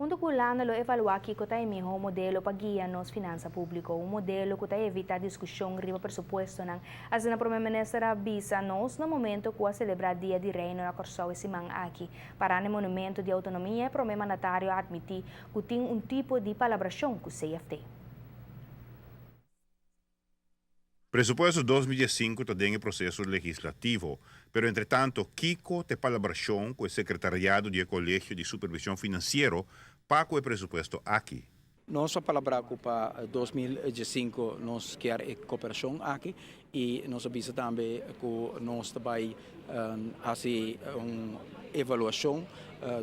Huntu ku Hulanda lo evaluá kiko ta e mihó modelo pa guia nos finansa públiko, un modelo ku ta evitá diskushon riba presupuestonan, asina Prome Minister a bisa nos na momento ku a selebrá Dia di Reino na Kòrsou e siman aki. Pará na e Monumento di Outonomia e Prome Mandatario a atmití ku tin un tipo di palabrashon ku CFT. Presupuesto 2015 ta den e proseso legislativo, pero entretanto kiko ta e palabrashon ku e sekretariado di e Kolegio di Supervishon Finansiero pa ku e presupuesto aki? Nos a palabrá ku pa 2015 nos kier e koperashon aki i nos a bisa tambe ku nos ta bai hasi un evaluashon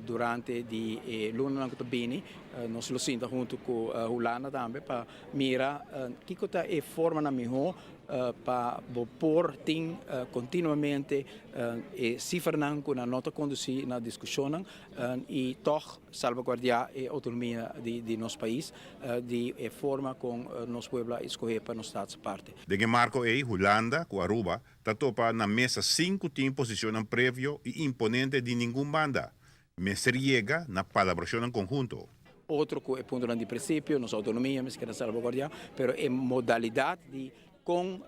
durante di e lunanan ku ta bini. Nos lo sinta huntu ku Hulanda tambe pa Mira kiko ta e formanan mihó pa bo por tin kontinuamente e sifranan ku nan no ta kondusí na diskushonnan i tòg salbaguardiá e outonomia di nos pais di e forma kon nos pueblo a eskohé pa nos staats aparte. Den e marko ei, Hulanda ku Aruba ta topa na mesa sin ku tin posishonnan previo i imponente di ningun banda. Mester yega na palabrashonnan konhunto. Otro ku e puntonan di prinsipio, nos outonomia mester keda salbaguardiá, pero e modalidat di kon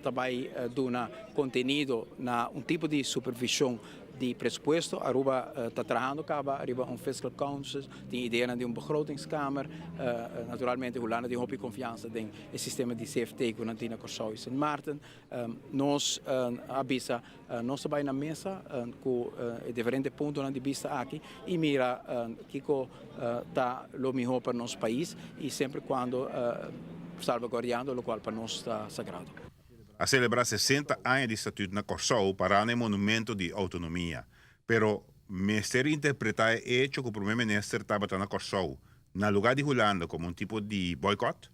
ta bai duna kontenido na un tipo di supervishon di presupuesto. Aruba ta trahando kaba riba un fiscal council, tin ideanan di un begrotingskamer. Naturalmente Hulanda tin hopi konfiansa den e sistema di CFT ku nan tin na Kòrsou i Sint Maarten. Nos a bisa nos ta bai na mesa ku e diferente puntonan di bista aki i mira kiko ta lo mihó pa nos pais i semper kuando salvaguardiando lokual pa nos ta sagrado. A selebrá 60 aña di Statüt na Kòrsou pará na e Monumento di Outonomia. Pero mester interpretá e echo ku Promé Minister tabata na Kòrsou na lugá di Hulanda komo un tipo di bòikòt?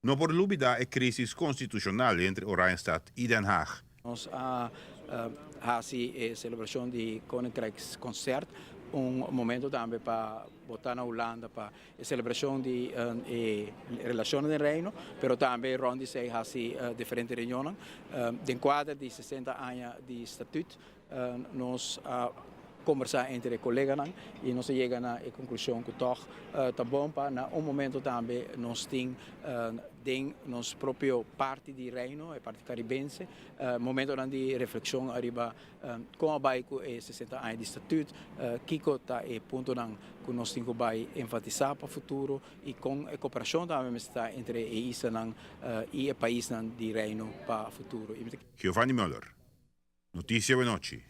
No por lubidá e krísis konstitushonal entre Oranjestad i Den Haag. Nos a hasi e selebrashon di Koninkrijksconcert un momento tambe pa bota na Hulanda pa e selebrashon di e relashonnan den Reino, pero tambe rond di esei hasi diferente reunionnan. Den kuadro di 60 aña di Statuut Nos a kombersá entre e koleganan i nos a yega na e konklushon ku tòg ta bon pa na un momento tambe nos tin den nos propio parti di Reino, e parti karibense, momentonan di reflekshon ariba kon a bai ku e 60 aña di Statut, kiko ta e puntonan ku nos tin ku bai enfatisá pa futuro i kon e koperashon tambe mester ta entre e islanan i e paisnan di Reino pa futuro. Giovanni Muller, Noticia Wenochi.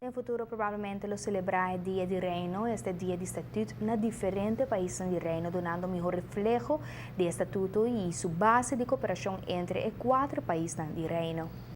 Den futuro probablemente lo selebrá e Dia di Reino, esta e Dia di Statut, na diferente paisnan di Reino, dunando mihó refleho di e statuto i su base di koperashon entre e kuater paisnan di Reino.